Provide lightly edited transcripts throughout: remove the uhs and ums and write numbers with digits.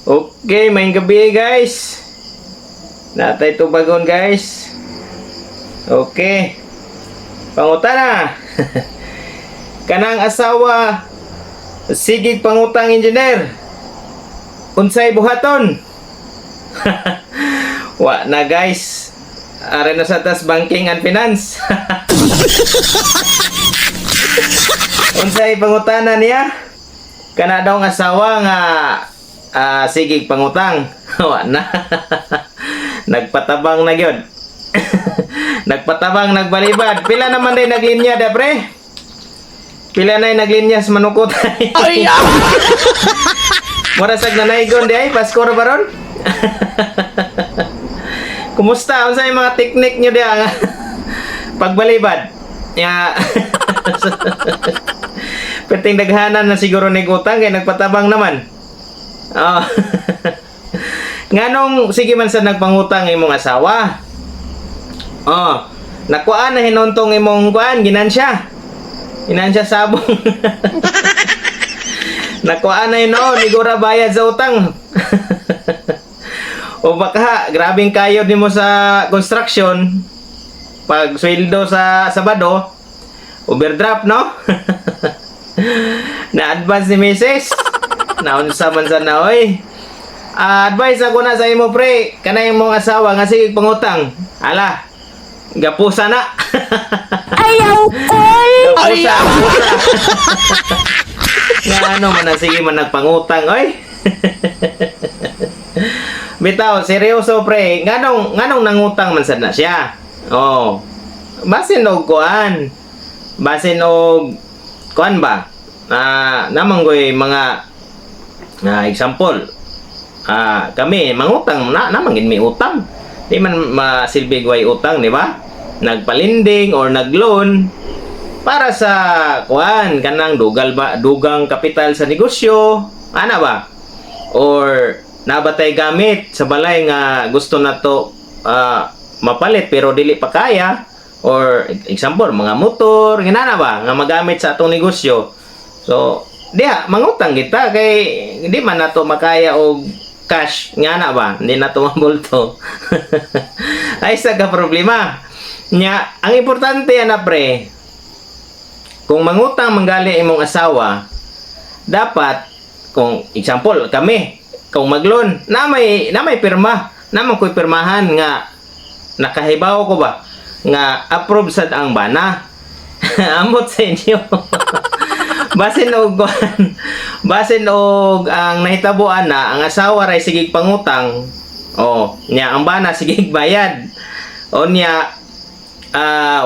Okay, maayong gabii, guys. Naa tay tubagon, guys. Okay. Pangutana. Kanang asawa sigig pangutang, engineer. Unsay buhaton? Wa na, guys. Are na sa tas banking and finance. Unsay pangutana niya? Kana daw ang asawa nga sigig pangutang. Wa na. Nagpatabang na gyud. Nagpatabang, nagbalibad. Pila naman day naglinya da, pre? Pila na naglinya sa manukot? Ay! Mura sag nanaygon di ay, Pasko ra baron? Kumusta? Unsa yung mga teknik nyo diha nga pagbalibad? Ya. Perting daghanan na siguro ni utang kay nagpatabang naman. Oh. Nganong sige man sa nagpangutang imong asawa? Oh, nakuha na hinontong imong kuan, ginansya. Ginansya sabong. Nakuha na yun noon, igura bayad sa utang. O baka, grabing kayod nimo sa construction, pag sweldo sa Sabado, overdraft, no? Na-advance ni Mrs. Naunsa man sa na, oy. Advice ako na sa imo, pre, kanay imong asawa nga sige pangutang. Ala, gapusa na. Ayaw kol! Gapusa, gapusa. Nga ano man na sige man nagpangutang, oy. Bitaw, seryoso, pre, nganong nangutang man sad na siya? Oh. Basin og kuan. Basin og kuan ba? Namanggoy mga example. Kami mangutang na naman gid may utang. Di man masilbig way utang, di ba? Nagpa-lending or nagloan para sa kuan, kanang dugal ba, dugang kapital sa negosyo, ana ba? Or nabatay gamit sa balay nga gusto na to mapalit pero dili pa kaya, or example, mga motor ginana ba nga magamit sa atong negosyo. So diha mangutang kita kay hindi man nato makaya og cash nga na ba, hindi nato mabulto ay sa ka problema nya. Ang importante ana, pre, kung mangutang manggali imong asawa, dapat kung example kami, kung magloan na may pirma na man ko'y pirmahan nga nakahibaw ko ba nga approve sad ang bana. Amot sa inyo, basin og kuan, basin og ang nahitabuan na ang asawa ray sigig pangutang, oh, nya ang bana sigig bayad o nya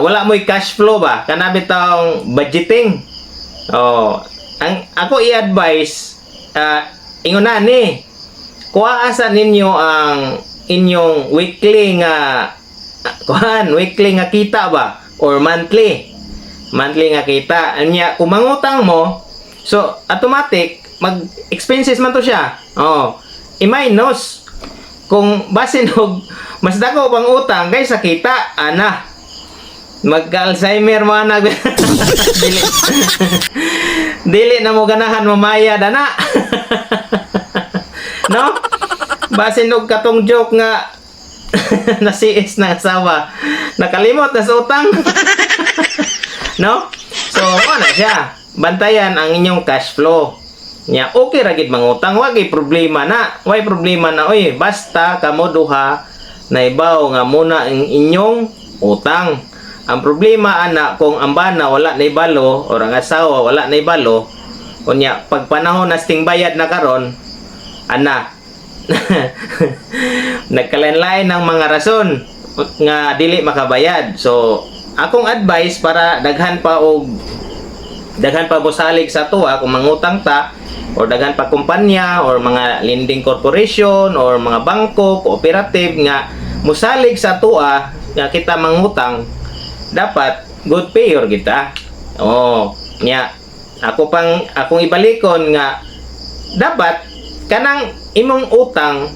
wala mo'y cash flow ba, kana bitawng budgeting. Oh, ang ako i-advise, ingon na ni, kuha sa ninyo ang inyong weekly nga kuan, weekly nga kita ba or monthly monthly nga kita. Anya kung mangutang mo, so automatic mag expenses man to siya. Oh, i-minus kung basin og mas dako pang utang kaysa kita, ana magka-Alzheimer mo na, dili dili na mo ganahan mamayad ana, no? Basin og katong joke nga nasiis ng asawa, nakalimot na sa utang, no? So mo na siya, bantayan ang inyong cash flow nya. Okay ra gid mangutang, wa gyud problema na, way problema na, oy, basta kamo duha naibaw nga muna ang inyong utang. Ang problema ana kung ang bana wala na ibalo or ang asawa wala na ibalo, unya pag panahon na sting bayad na karon ana, nagkalain-lain ng mga rason nga dili makabayad. So akong advice, para daghan pa og daghan pa mosalig sa tuwa kung mangutang ta, or daghan pa kumpanya or mga lending corporation or mga bangko, cooperative nga musalig sa tuwa nga kita mangutang, dapat good payer kita. Oh, nya ako pang akong ibalikon nga dapat kanang imong utang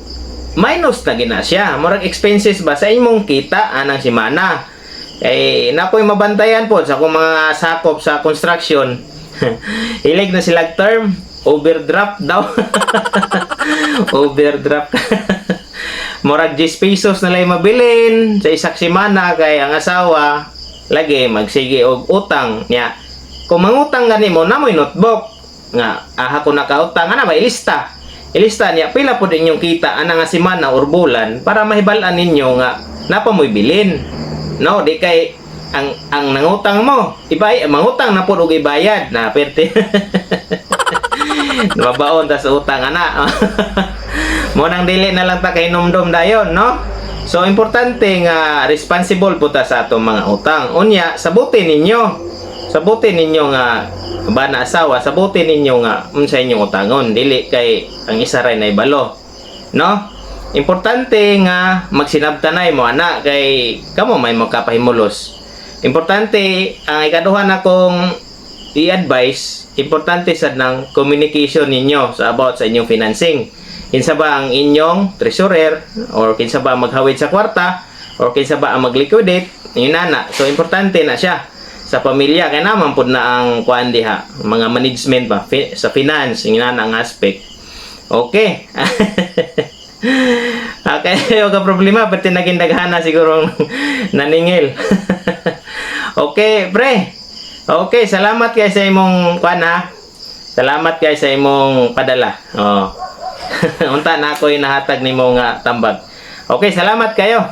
minus na gina siya, murag expenses ba sa imong kita anang semana, kay nakoy mabantayan po sa akong mga sakop sa construction, hilig na sila term overdraft daw. Overdraft. Murag 10 pesos na lang mabilin sa isak semana kay ang asawa lagi magsige og utang niya. Kung mangutang gani mo, namoy notebook nga aha ko nakautang ana ba, ilista. Ilista niya pila pud inyong kita ana nga semana or bulan para mahibal-an ninyo nga napa mo'y bilin. No, di kay ang nangutang mo, ibay mangutang na pud og ibayad na perte. Mabaon ta sa utang ana. Mo nang dili na lang ta kay numdum dayon, no? So importante nga responsible po ta sa atong mga utang. Unya, sabuti ninyo. Sabuti ninyo nga bana, asawa, sabuti ninyo nga unsa inyong utangon, dili kay ang isa ray naibalo. No? Importante nga magsinabtanay mo ana kay kamo may makapahimulos. Importante ang ikaduha na kong i-advise, importante sad ng communication ninyo sa about sa inyong financing. Kinsa ba ang inyong treasurer or kinsa ba ang maghawid sa kwarta or kinsa ba ang mag-liquidate, yun na. So importante na siya sa pamilya kay naman pud na ang kuan diha, mga management ba sa finance, yun na ang aspect. Okay. Okay, ka problema, pati naging daghana siguro ang naningil. Okay, pre. Okay, salamat kay sa imong kuan ha. Salamat kay sa imong padala. Oh. Unta na ako yung nahatag nimo nga tambag. Okay, salamat kayo.